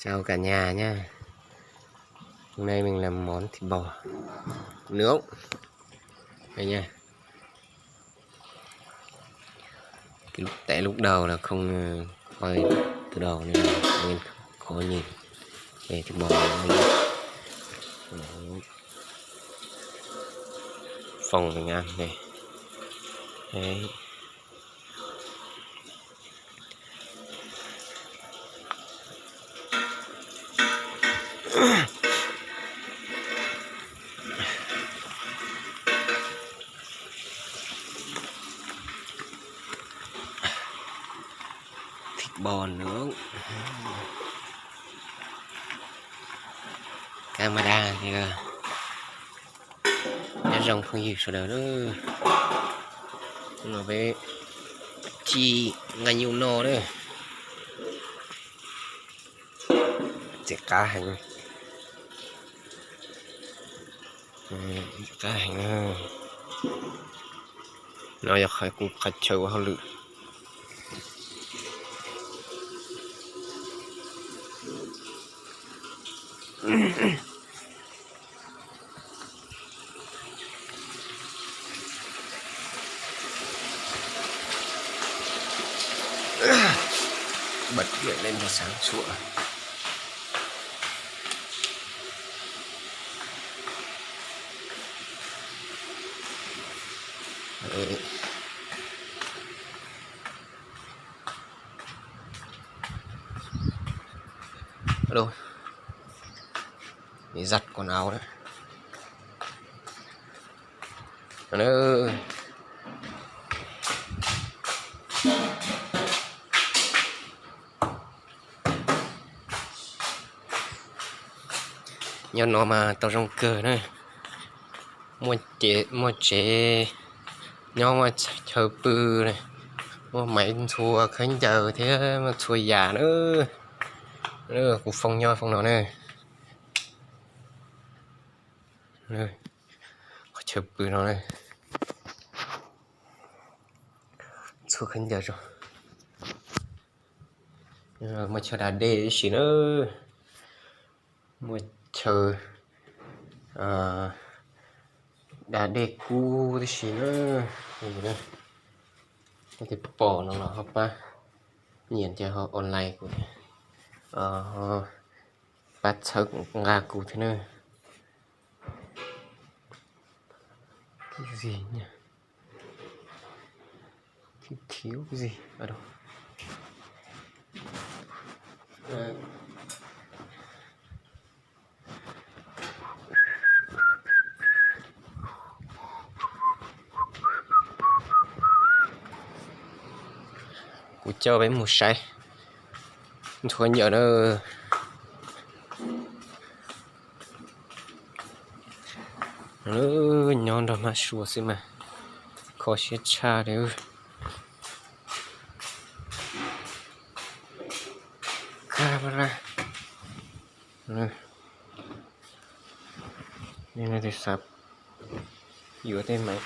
Chào cả nhà nha. Hôm nay mình làm món thịt bò nướng. Đây nha. Cái lúc, tại lúc đầu là không, ờ, quay từ đầu nên là nên khó nhìn. Đây, thịt bò nướng. Đấy. Phòng mình ăn đây. Đấy. Thịt bò nướng. Camera thì, ờ, nyob zoo phooj ywg sawv daws na. Hnub no peb ci nqa nyuj noj na. Txiv qab heev. Txiv qab heev na. No yog qhov kuv qhov chaw ua hauj lwm. Bật điện lên cho sáng sủa. Đấy. Alo. Để giặt quần áo đấy. Alo. Nyob no mas tau zoo kawg na. Muaj tsev nyob, muaj chaw pw, muaj maiv ntxhua khaub ncaws thiab muaj txhua yam na. Kuv foob nyob foob no na. Qhov chaw pw no na. Txhua khaub ncaws. Muaj chaw da dej tib si na. Muaj chaw da dej kub tib si na. Koj tis pom no los ho pab nyiam ces ho online kuv thiab, pab txhawb nqa kuv thiab na. Cái gì nhỉ? Thiếu cái gì? À đâu. Kuv coj peb mus saib ntxhua nyuam na. Nyob nrog mab sua xwb mas kho siab tshaj li. Camera. Yuav tej maiv.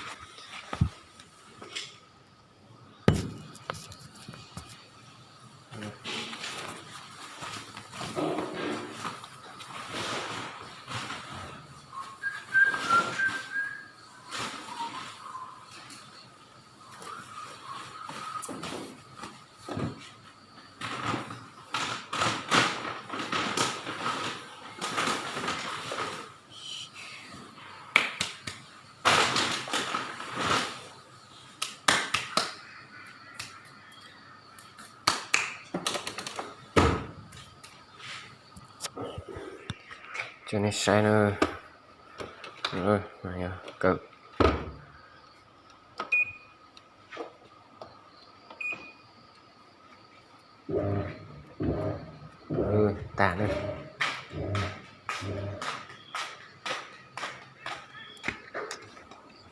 Cho nej saib na. Kawm. Tag na.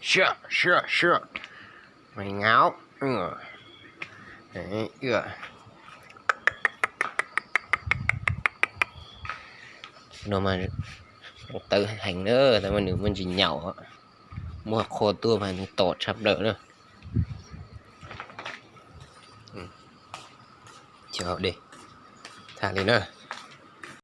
Sure, sure, sure. Mày ngáo. Đấy, ưa. No mas tawv heev na, tab mas nws muaj ntsis nyaum, muaj qhua tuaj mas nws tom tshaj plaws na. Cov de tham li na.